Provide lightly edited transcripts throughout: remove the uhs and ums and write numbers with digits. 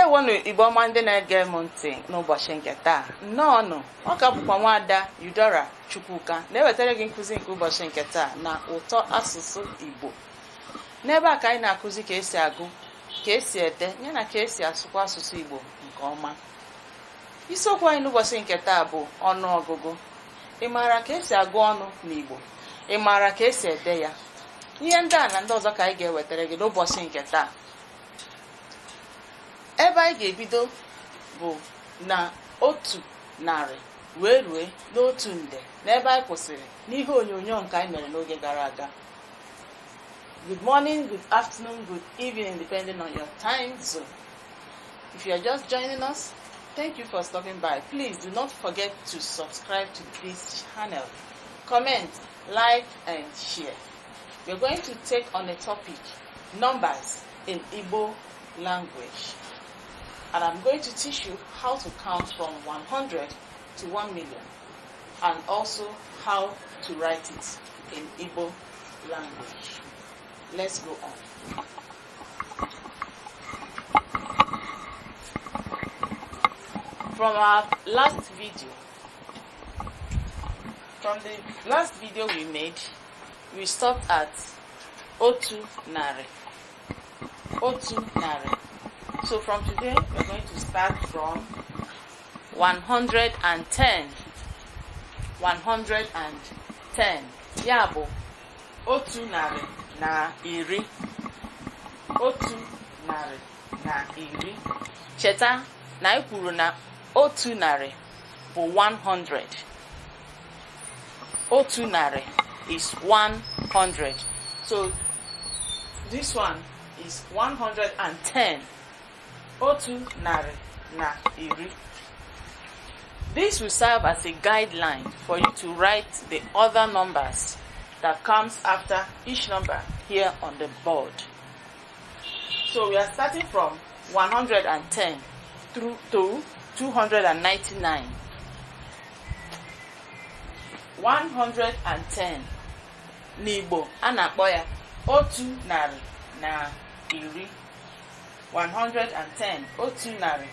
Ndewonụ, Igbo ọma ndị na-ege m ntị n'ụbọchị nke taa. Nnọọnụ. Ọ ka bụkwa nwaada Eudora Chukwuka na-ewetara gị nkụzi nke ụbọchị nke taa na Ụtọ Asụsụ Igbo. N'ebe a ka anyị na-akụzi ka esi agụ, ka esi ede, ya na ka esi asụkwa asụsụ Igbo nke ọma. Isiokwu anyị n'ụbọchị nke taa bụ ọnụọgụgụ. Ị maara ka esi agụ ọnụ n'Igbo? Ị maara ka esi ede ya? Ihe ndị a na ndị ọzọ ka anyị ga-ewetara gị n'ụbọchị nke taa. Ebe anyị ga-ebido bụ na 100 wee rue n'1 nde, n'ebe anyị kwụsịrị n'ihe onyonyo nke anyị mere n'oge gara aga. Good morning, good afternoon, good evening, depending on your time zone. If you are just joining us, thank you for stopping by. Please do not forget to subscribe to this channel, comment, like and share. We're going to take on a topic, numbers in Igbo language. And I'm going to teach you how to count from 100 to 1 million and also how to write it in Igbo language. Let's go on. From our last video, from the last video we made, we stopped at 100. 100. So from today, we're going to start from 110. 110. Ya bụ 110. 110. Cheta na anyị kwuru na 100 bụ 100. 100 is 100. So this one is 110. 110. This will serve as a guideline for you to write the other numbers that comes after each number here on the board. So we are starting from 110 through to 299. 110 n'Igbo, a na-akpọ ya 110. 110, 110.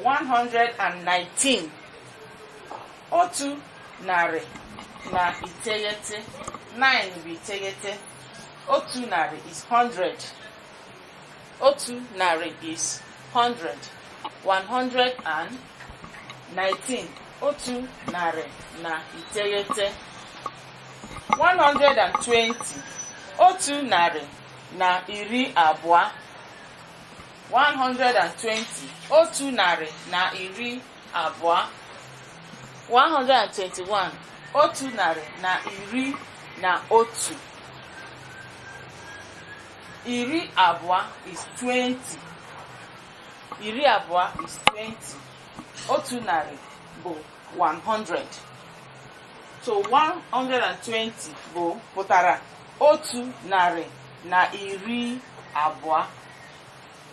119, 109. 9 bụ iteghete. 100 is 100. 100 is 100. 119, 109. 120, 120. 120, 120. 121, 121. 20 is 20. 20 is 20. 100 bụ 100. So 120 bụ pụtara 120.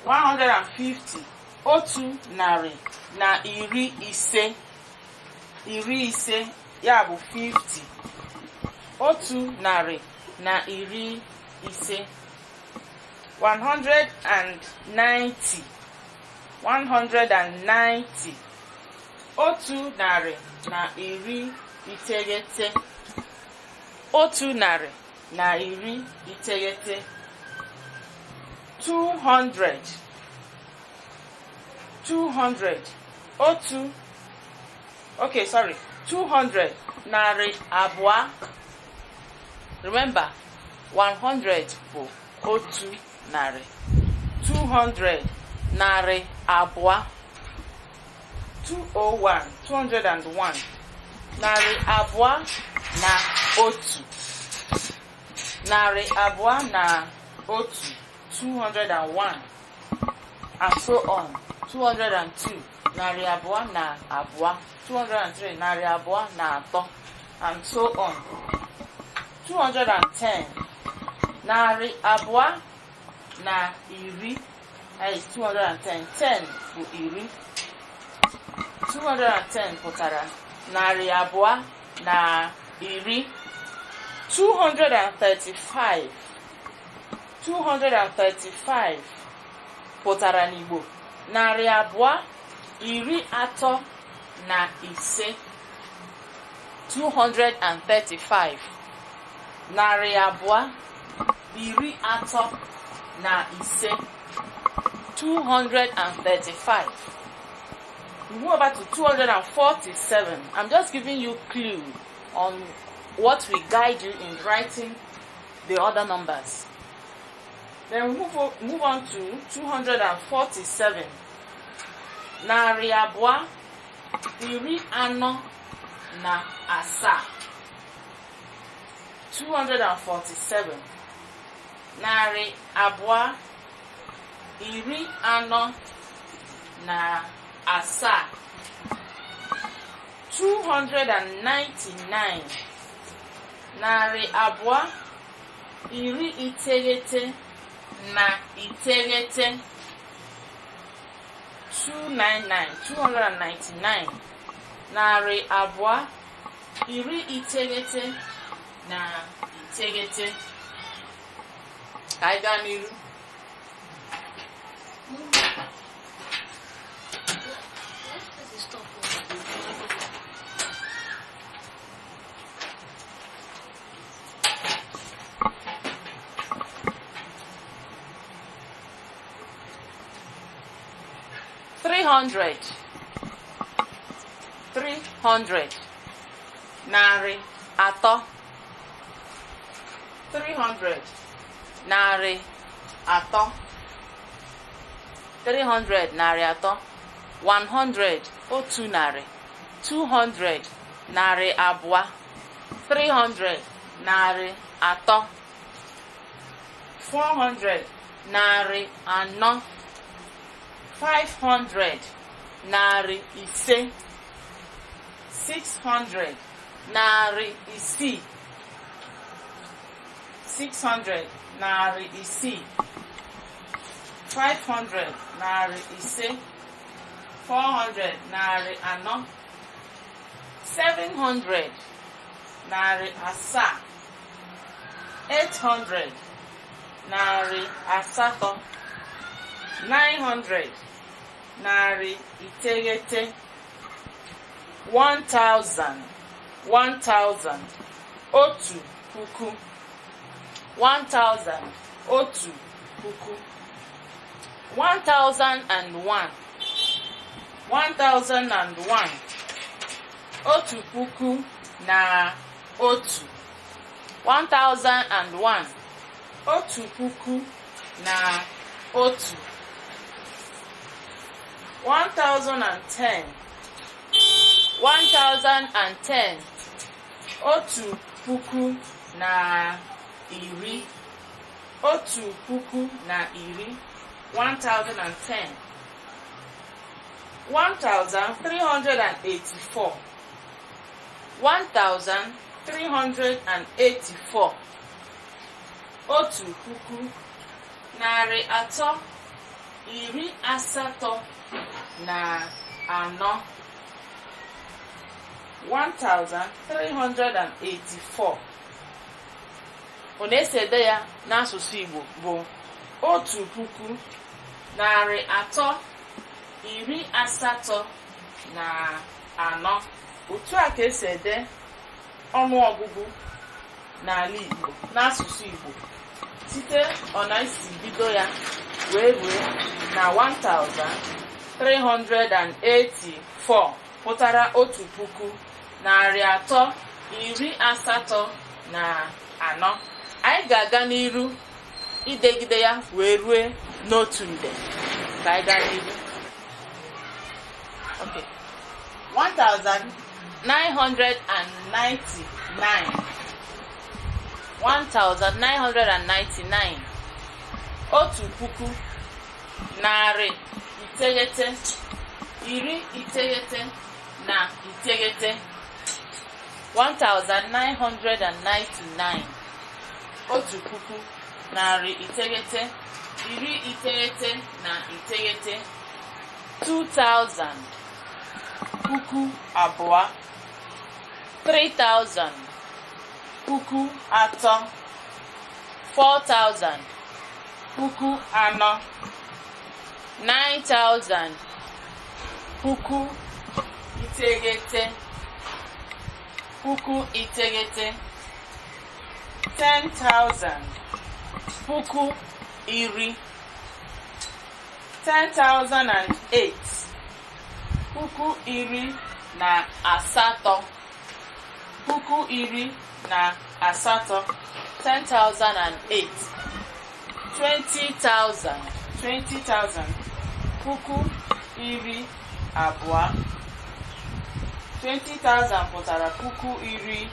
150, 150. 50, ya bụ 50. 150. 190, 190, 190. 190. 200, 200, otu, okay, sorry, 200, 200. Remember, 100 bụ 100. 200, 200. 201, 201, 201. 201, 201, and so on. 202, 202. 203, 203, and so on. 210, 210. That is 210. 10 bụ iri. 210 pụtara 210. 235. 235 pụtara n'Igbo 235. 235, 235, 235. We move over to 247. I'm just giving you clue on what will guide you in writing the other numbers. Then we move on to 247. 247. 247, 247. 299, 299. 299, 299, 299. Ka anyị gaa n'iru. Let's stop. 300, 300, 300, 300, 300, 300, 300, 100, 100, 200, 200, 300, 300, 400, 400, 500, 500, 600, 600, 600, 600, 500, 500, 400, 400, 700, 700, 800, 800, 900, 900, 1000, 1000, 1000, 1000, 1000, 1001, 1001, 1001, 1001, 1001, 1010, 1010, 1010, 1010, 1010, 1384, 1384, 1384, 1384. Ọ na-esi ede ya n'asụsụ Igbo bụ 1384. Otu a ka esi ede ọnụọgụgụ n'ala Igbo, n'asụsụ Igbo, site ọ na-esi bido ya wee rue na 1384, pụtara 1384. Anyị ga-aga n'iru idegide ya wee rue n'10,000. Ka anyị gaa n'iru. Okay. 1999, 1999, 1999, 1999, 1999, 2000, 2000, 3000, 3000, 4000, 4,000. 9,000, 9,000, 9,000. 10,000, 10,000. 10,008, 18,000, 18,000. 10,008. 20,000, 20,000, 20,000. 20,000 pụtara 20,000.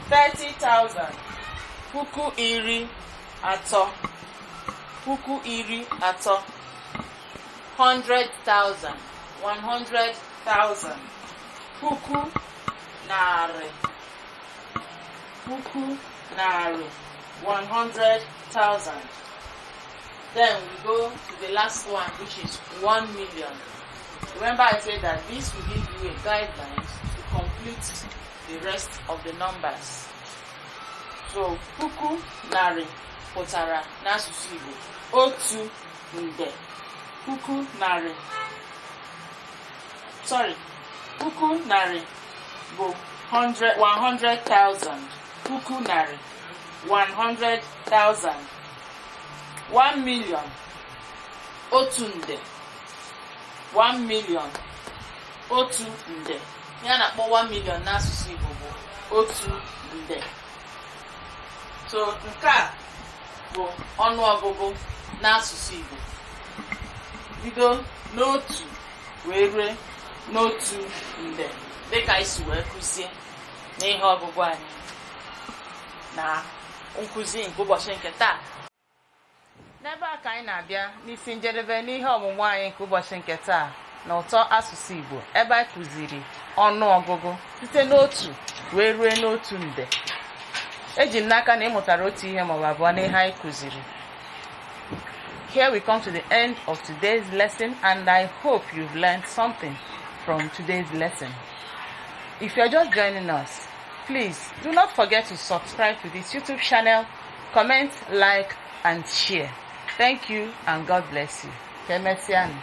30,000, 30,000, 30,000. 100,000, 100,000, 100,000, 100,000, 100,000. Then we go to the last one, which is 1 million. Remember, I said that this will give you a guideline to complete the rest of the numbers. So 100,000 pụtara n'asụsụ Igbo 1 nde. 100,000, sorry, 100,000 bụ 100, 100,000. 100,000, 100,000. 1 million, 1 nde. 1 million, 1 nde. Ya na-akpọ 1 million n'asụsụ Igbo bụ 1 nde. So nke a bụ ọnụọgụgụ n'asụsụ Igbo, bido n'otu wee rue n'1 nde, dịka anyị si wee kụzie n'ihe ọgụgụ anyị na nkụzi nke ụbọchị nke taa. N'ebe a ka anyị na-abịa n'isi njedebe n'ihe ọmụmụ anyị nke ụbọchị nke taa na ụtọ asụsụ Igbo, ebe anyị kụziri ọnụ ọgụgụ site n'otu wee rue n'1 nde. Eji m n'aka na ị mụtara otu ihe maọbụ abụọ n'ihe anyị kụziri. Here we come to the end of today's lesson, and I hope you've learned something from today's lesson. If you're just joining us, please do not forget to subscribe to this YouTube channel, comment, like, and share. Thank you, and God bless you. Ka emesịanụ.